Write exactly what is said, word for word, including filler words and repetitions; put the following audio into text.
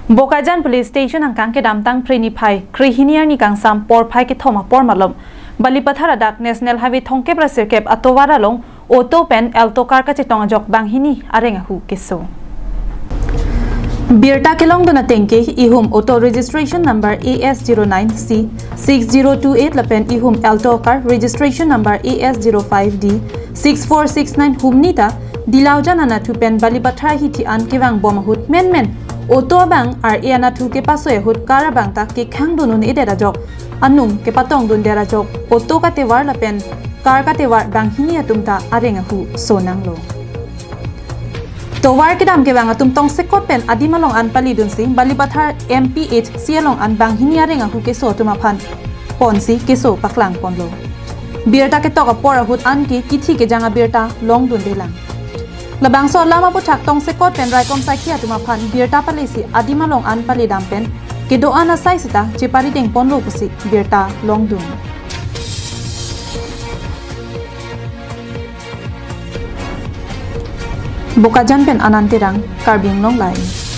Bokajan Police Station angkang kedamtang Phre niphai krehini arni kangsam porphai kethom apor malom Balipathar adak National Highway thomkep ra sirkep atovar along auto pen Alto car kachetong ajok banghini areng ahu keso. Birta kelongdun atengke ihum auto registration number A S zero nine C six zero two eight lapen ihum Alto car registration number A S zero five D six four six nine humni ta Dilaujan anatthu pen Balipathar hithi an kevangbom ahut menmen auto abang ar e anatthu kepasoi ahut car abang ta kekhangdun un-edet ajok anung kepatongdundet ajok auto katevar lapen car katevar banghini atum ta areng ahu sonanglo. Tovar kedam kevang atum tongsekot pen adim along an palidunsi Balipathar M P H C along an banghini areng ahu keso atum aphan ponsi keso paklangponlo. Birta ketok apor ahut anke kithi kejang abirta longdundelang. Labangso alam aputhak tongsekot pen raikom saikhi atum aphan birta palesi adim along an palidam pen kedo-an asai sita cheparidengponlo pusi birta longdun. Bokajan pen Anand Terang, Karbi Anglong Live.